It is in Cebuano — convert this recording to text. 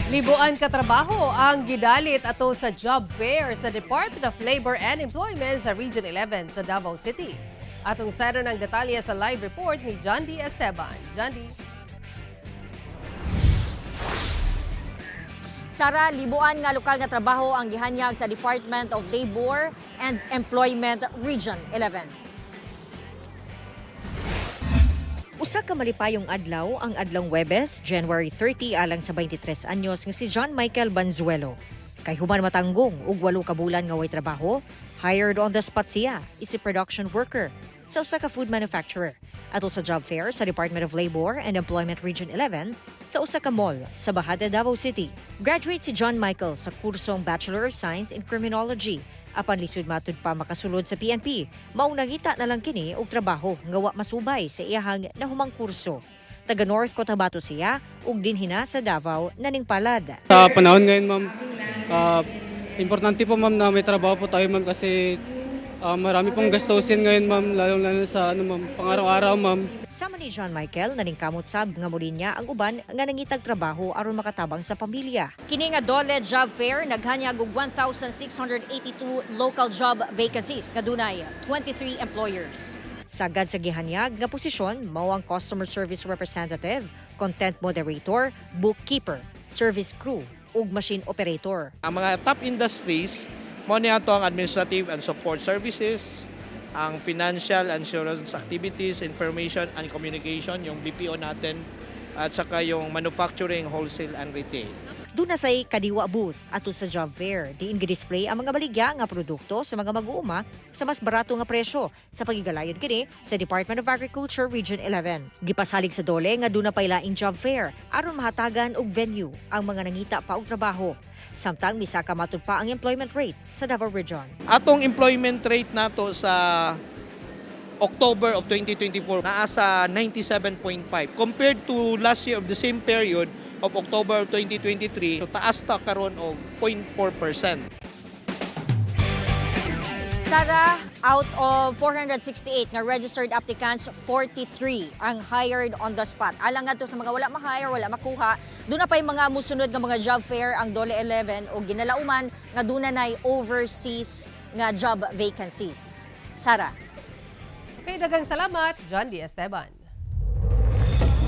Libuan ka trabaho ang gidalit ato sa job fair sa Department of Labor and Employment sa Region 11 sa Davao City. Atong saron ang detalye sa live report ni John D. Esteban. John D. Sara, libuan nga lokal nga trabaho ang gihanyag sa Department of Labor and Employment Region 11. Usa ka malipayong adlaw ang adlong Webes, January 30, alang sa 23 anyos nga si John Michael Banzuelo. Kay human matanggong og 8 ka bulan nga way trabaho, hired on the spot siya is a production worker sa usa ka food manufacturer. Ato sa job fair sa Department of Labor and Employment Region 11 sa usa ka mall sa Bahada, Davao City. Graduate si John Michael sa kursong Bachelor of Science in Criminology. Apan lisod matud pa makasulod sa PNP, mao nangita na lang kini og trabaho nga wa masubay sa iyahang nahumang kurso. Taga North Cotabato siya ug dinhina sa Davao naning palad. Sa panahon ngayon, ma'am, importante po, ma'am, na may trabaho po tayo, ma'am, kasi marami pong gastusin ngayon, ma'am, lalo-lalo sa ano, ma'am, pang-araw-araw, ma'am. Sama ni John Michael, naningkamot sab nga muli niya ang uban nga nangitag trabaho aron makatabang sa pamilya. Kini nga DOLE job fair naghanyag og 1,682 local job vacancies nga dunay 23 employers. Sagad sa gihanyag nga posisyon mao ang customer service representative, content moderator, bookkeeper, service crew ug machine operator. Ang mga top industries, mo niya ato ang administrative and support services, ang financial and insurance activities, information and communication, yung BPO natin, at saka yung manufacturing, wholesale and retail. Doon na say Kadiwa booth ato sa job fair. Diin gi-display ang mga baligya nga produkto sa mga mag-uuma sa mas barato nga presyo sa pagigalayon kini sa Department of Agriculture Region 11. Gipasalig sa DOLE nga doon na pay laing job fair aron mahatagan og venue ang mga nangita pa og trabaho. Samtang misaka matud pa ang employment rate sa Davao Region. Atong employment rate nato sa October of 2024 naa sa 97.5 compared to last year of the same period of October of 2023, so taas ta karon og 0.4%. Sara, out of 468 nga registered applicants, 43 ang hired on the spot. Alang ngadto sa mga wala ma-hire, wala makuha, doon na pa'y mga musunod nga mga job fair ang DOLE 11 o ginalauman nga doon na nay overseas nga job vacancies. Sara. Okay, daghang salamat, John D. Esteban.